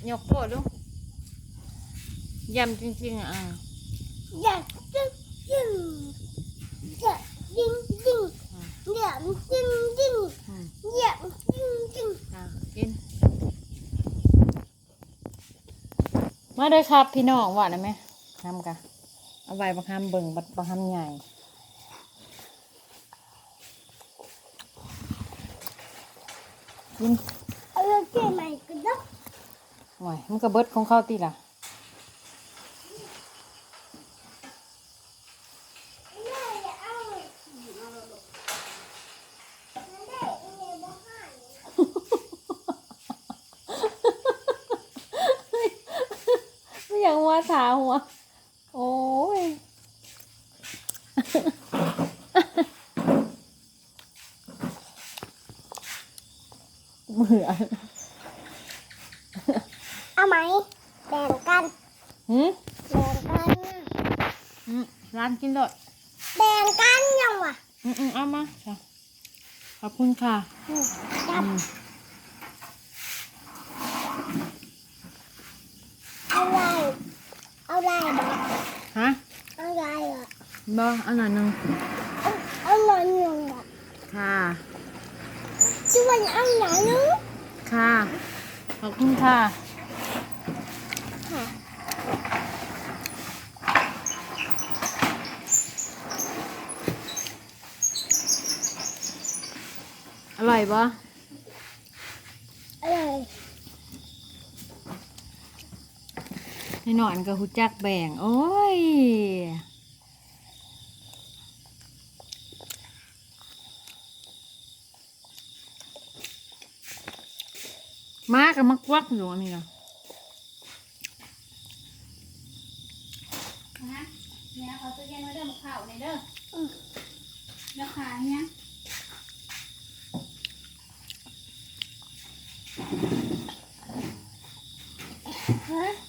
ຍົກໂປ້ດູ ຢ້ຳຈິງໆ ອ່າ ຢ້ຳຈິງໆ ຢ້ຳຈິງໆ ອືມ ຢ້ຳຈິງໆ ອືມ ຢ້ຳຈິງໆ ອ່າ ກິນ. ມາເດີຄັບພີ່ນ້ອງ ວ່ານະແມ່ ນຳກະ ເອົາໄວ້ບັກຮຳເບິ່ງ ບັກ ບັກຮຳໃຫຍ່ ກິນ ເອົາເອົາໃໝ່ກະດອກ ໂອ້ຍ ມັນກະເບິດຂອງເຂົາຕິລະ. ມັນຢາກຫົວຖ້າຫົວ ໂອ້ຍ ເມື່ອຍ ເອົາໃໝ່ ແບ່ງກັນ ຫື ແບ່ງກັນ ອືມ ຫຼານກິນໂລດ ແບ່ງກັນຫຍັງຫວາ ອືມໆ ເອົາມາ ຂອບຄຸນຄ່ະ ອືມ ຈັບ ອືມ ເອົາຫຼາຍ ເອົາຫຼາຍບໍ່ ຮະ ເອົາຫຼາຍບໍ່ ບໍ່ ເອົາໜ້ອຍໜຶ່ງ ເອົາ ເອົາໜ້ອຍໜຶ່ງບໍ່ ຄ່ະ ຈະວ່າເອົາຫຼາຍໜຶ່ງ ຄ່ະ ຂອບຄຸນຄ່ະ ຄ່ະ. ອະລ່ອຍບໍ່ ອະລ່ອຍ ນ້ອຍໆ ກະຮູ້ຈັກແບ່ງ ໂອ້ຍ ໝາກະມາກວັກຢູ່ອັນນີ້ນະ ແມ່ເອົາຕູ້ເຢັນມາເດີ ໝາກພ້າວນີ້ເດີ ອືມ ແລ້ວຂາຫຍັງ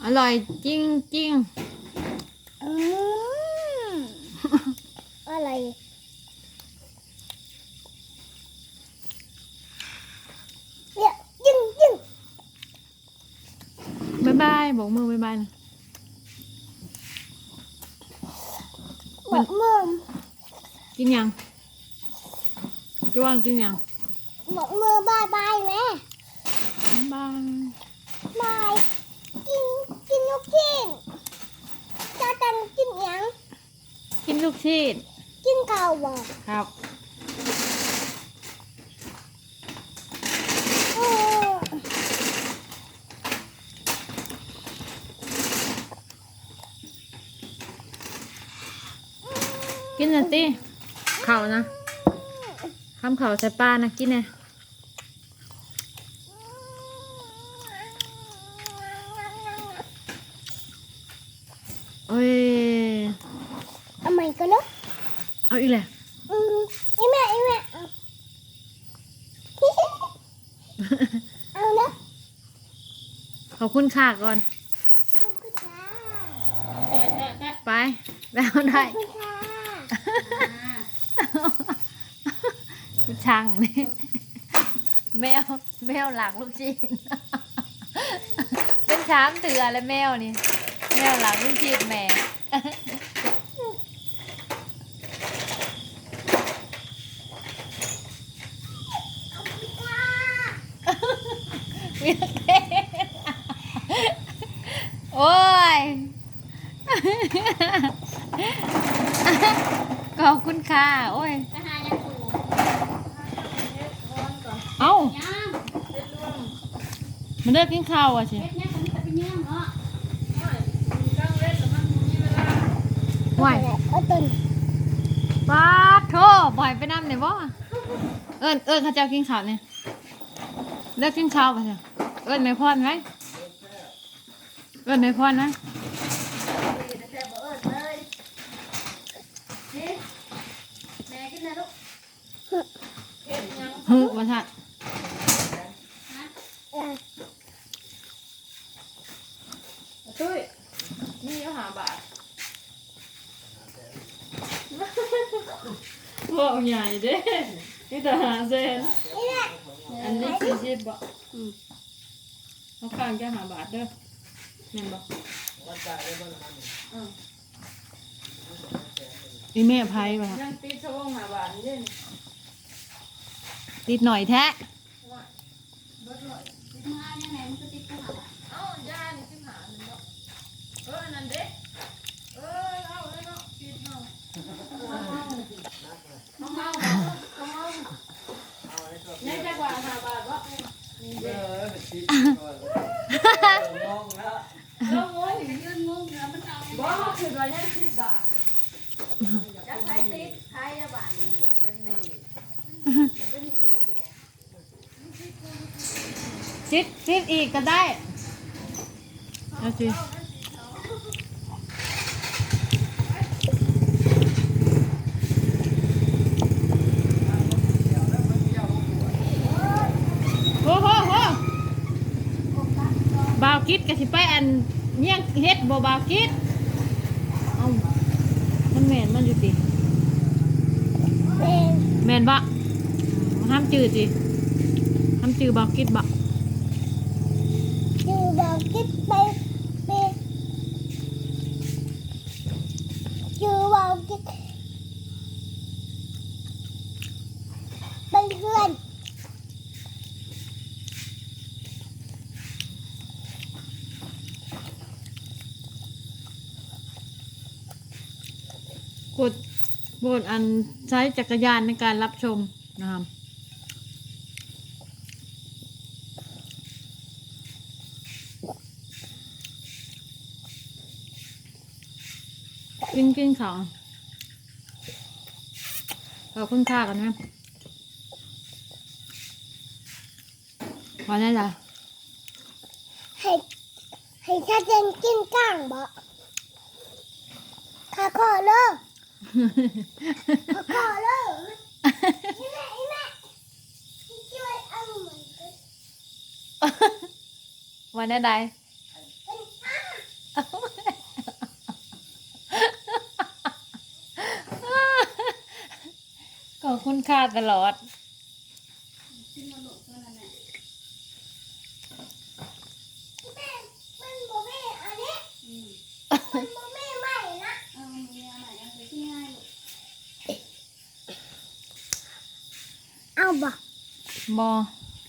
ອະລ່ອຍຈິງໆ ອືມ ອະລ່ອຍ ເຍາະ ຈຶ່ງໆ ບາຍບາຍ ໂບກມືບາຍບາຍນະ ໂບກມື ກິນຫຍັງ? ຈະວ່າກິນຫຍັງ? ໂບກມືບາຍບາຍແມ່ ບາຍບາຍ ບາຍ ກິນ ກິນລູກຊີ້ນ ຈະຕັນກິນຫຍັງ? ກິນລູກຊີ້ນ ກິນເຂົ້າບໍ່? ຄັບ ເອີ ກິນແນ່ຕິ ເຂົ້ານະ ຄຳເຂົ້າໃສ່ປານະ ກິນແນ່. ໂອ້ຍ ເອົາໃໝ່ກ່ອນເນາະ ເອົາອີກແຫຼະ ອືມ ອີແມ່ ອີແມ່ ເອົາ ເອົາເນາະ ຂອບຄຸນຄ່ະກ່ອນ ຂອບຄຸນຄ່ະ ໄປ ແລ້ວໄດ້ ຂອບຄຸນຄ່ະ ຜູ້ຊ່າງນີ້ ແມວ ແມວລັກລູກຊີ້ນ ເປັນສາມເທື່ອແລ້ວແມວນີ້ ແມວລັກລູກຊີ້ນແມ່ ໂອ້ຍ ຂອບຄຸນຄ່ະ ໂອ້ຍ ໄປຫາຫຍັງສູ? ເອົ້າ ມາເດີກິນເຂົ້າວ່າຊິ ເຮັດຫຍັງກໍມີແຕ່ໄປຍ່າງເນາະ ໂອ້ຍ ກາງເວັນລະມັນບໍ່ມີເວລາ ຫ້ວຍ ເອີ ເອີ ເອີ ປາດໂທ້ ບໍ່ໃຫ້ໄປນຳແດ່ບໍ່? ເອີ້ນ ເອີ້ນເຂົາເຈົ້າກິນເຂົ້າແດ່ ເດີກິນເຂົ້າວ່າຊິ ເອີ້ນແມ່ພອນໄວ້ ເອີ້ນແມ່ພອນນະ ແມ່ກິນນະລູກ ເຮັດຫຍັງ ຫື ວ່າຊັ້ນ ຕຸ້ຍ ມີຢູ່ຫ້າບາດ ເວົ້າໃຫຍ່ເດ້ ມີແຕ່ຫ້າແສນ ອັນນີ້ສີ່ສິບບໍ່? ອືມ. ເອົາຄ້າງເຈົ້າຫ້າບາດເດີ ແມ່ນບໍ່? ມັນຈ່າຍໄດ້ບໍ່ລະມັນນີ້? ເອີ ອີແມ່ໃຜວະ? ຍັງຕິດສະໂອງຫ້າບາດນີ້ເດ້. ຕິດໜ້ອຍແທ້. ເບິດຮ້ອຍ ຕິດມາແນວໃດມັນກໍຕິດກັບຫ້າບາດ. ເອົ້າ ຢານີ້ສິບຫ້າແມ່ນບໍ່? ເອີ ອັນນັ້ນເດ້. ເອີ ເອົາແລ້ວເນາະ ຕິດເຮົາ. ເຮົາເມົາ ເຮົາເມົາ ເຮົາເມົາ. ຍັງຈັກບາດ ຫ້າບາດບໍ່? ນີ້ເດ້. ເອີ ຕິດກ່ອນ ເອີ ງົງແລ້ວ. ເຮົາງົງ ຢືນງົງຢູ່ ມັນເອົາຍັງ ບໍ່ ເຮົາຄິດວ່າຍັງສິບບາດ. ຈັກໃຜຕິດໃຜລະບາດນີ້ ເປັນໜີ້. ຕິດ ຕິດອີກກໍໄດ້ ເອົາຊິ. ໂຫ ໂຫ ໂຫ ບ່າວກິດກໍຊິໄປອັນ ຍ່ຽງເຫັດບໍ່ ບ່າວກິດ? ເອົ້າ ມັນແມ່ນມັນຢູ່ຕິ? ແມ່ນ ແມ່ນບໍ່? ຫ້າມຈື່ຕິ ຫ້າມຈື່ບ່າວກິດບໍ່? ຈື່ບ່າວກິດໄປ ໄປ ຈື່ບ່າວກິດໄປເຮືອນ. ກົດໂຫວດອັນໃຊ້ຈັກກະຍານໃນການຮັບຊົມນະຄະ. ກິນ ກິນເຂົ້າ ເຂົ້າຄຸນຄ່າກັນນະ. ວ່າແນວໃດ? ໃຫ້ ໃຫ້ຊາເຈັນກິນກ້າງບໍ? ຂ້າຂໍເລີ ຂ້າຂໍເລີ. ອີແມ່ ອີແມ່ ຊ່ວຍເອົາ ວ່າແນວໃດ? ຂອບຄຸນຄ່າຕະຫຼອດ. ເອົາບໍ່? ບໍ່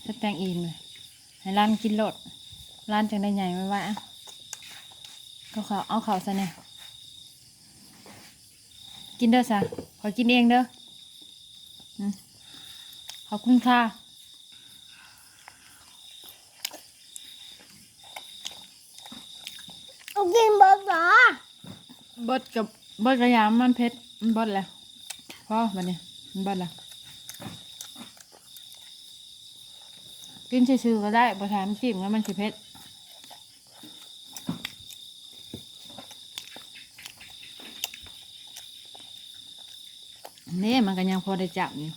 ສະແຕງອີ່ມເລີຍ. ໃຫ້ຫຼານກິນໂລດ ຫຼານຈັ່ງໄດ້ໃຫຍ່ໄວໆ. ເອົາເຂົ້າ ເອົາເຂົ້າໃສ່ແດ່. ກິນເດີຊະ ຂ້ອຍກິນເອງເດີ. ອືມ ຂອບຄຸນຄ່າ. ກິນເບິດບໍ່? ເບິດກໍ ເບິດກະຢ່າ ມັນເຜັດ ມັນເບິດແລ້ວ. ພໍບັດນີ້ ມັນເບິດແລ້ວ. ກິນຊື່ໆກໍໄດ້ ບໍ່ຖ້າມັນຈິ້ມແລ້ວມັນຊິເຜັດ. ນີ້ມັນກໍຍັງພໍໄດ້ຈັບຢູ່.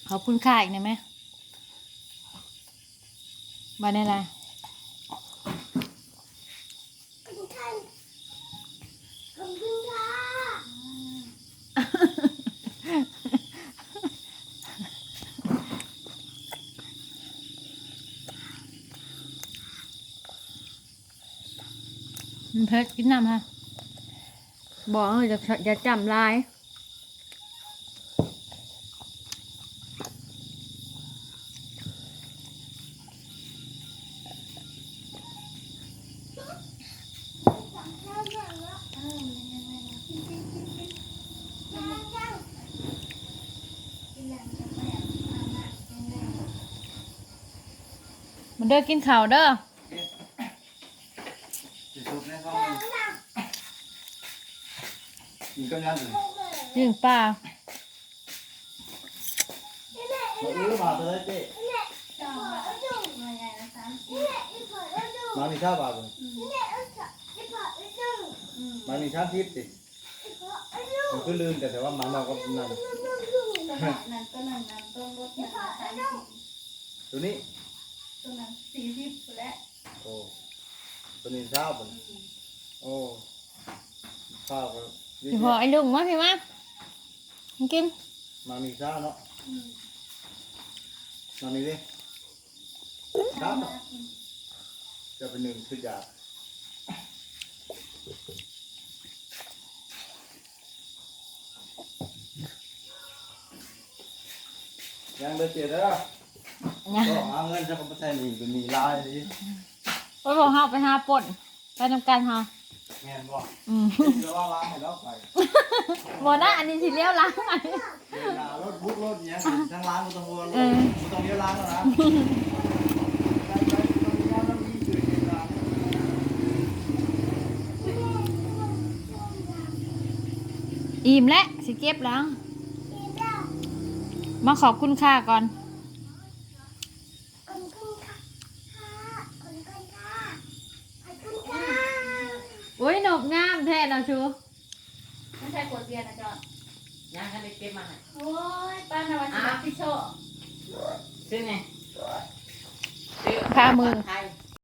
ຂອບຄຸນຄ່າອີກແດ່ແມະ. ວ່າແນວໃດ? ມັນເຜັດ ກິນນ້ຳຫະ. ບໍ່ ເອີ ຢ່າ ຢ່າຈ້ຳຫຼາຍ. ມາເດີ ກິນເຂົ້າເດີ. ຊິສຸກແນ່ທ້ອງ ກິນກັບຫຍັງ? ປີ້ງປາ. ເອີ ບາດເລີຍເຈ້. ໝາກນີ້ຊາວບາດເລີຍ. ໝາກນີ້ສາມສິບຕິ. ມັນຄືລື່ນກັນແຕ່ວ່າໝາກນອກກັບນັ້ນ. ໂຕນັ້ນ ໂຕນັ້ນ ໂຕລົດນັ້ນສາມສິບ. ໂຕນີ້ ໂຕນັ້ນສີ່ສິບພຸ້ນແຫຼະ. ໂອ້ ໂຕນີ້ຊາວພຸ້ນ. ອືມ ໂອ້ ຊາວກໍ ຊິພໍໄອ້ລຸງມາ ພີ່ມາ ກິນ ມາມີຊາເນາະ ມາມີເດ້ ຊາເນາະ ຈະໄປໜຶ່ງຄືຢາກ ຍັງເດີເຈ້ເດີ ຍັງ ຕ້ອງຫາເງິນ ເຈົ້າກໍບໍ່ໃຊ້ໜີ້ ເປັນໜີ້ຫຼາຍເດ້ ໂອ້ຍ ພວກເຮົາໄປຫາປົນ ໄປນຳກັນເຮົາ ແມ່ນບໍ່? ອືມ ເຈົ້າວ່າວ່າໃຫ້ລາວໄປ ບໍ່ນະ ອັນນີ້ຊິລ້ຽວຫຼັງ ເວລາລົດບຸກລົດຫຍັງ ທາງຫຼັງບໍ່ຕ້ອງຫ່ວງ ເອີ ບໍ່ຕ້ອງລ້ຽວຫຼັງແລ້ວນະ ອີ່ມແລ້ວ ຊິເກັບແລ້ວ ມາຂອບຄຸນຄ່າກ່ອນ ໂອ້ຍ ນົບງາມແທ້ເນາະຊູ ມັນໃສ່ຂວດເບຍນະເຈົ້າ ຍັງທັນໄດ້ເກັບມາໃຫ້ ໂອ້ຍ ປ້ານະວ່າຊິຮັບຜິດຊອບ ຊື້ແດ່ ຊື້ ພາມື ໄທ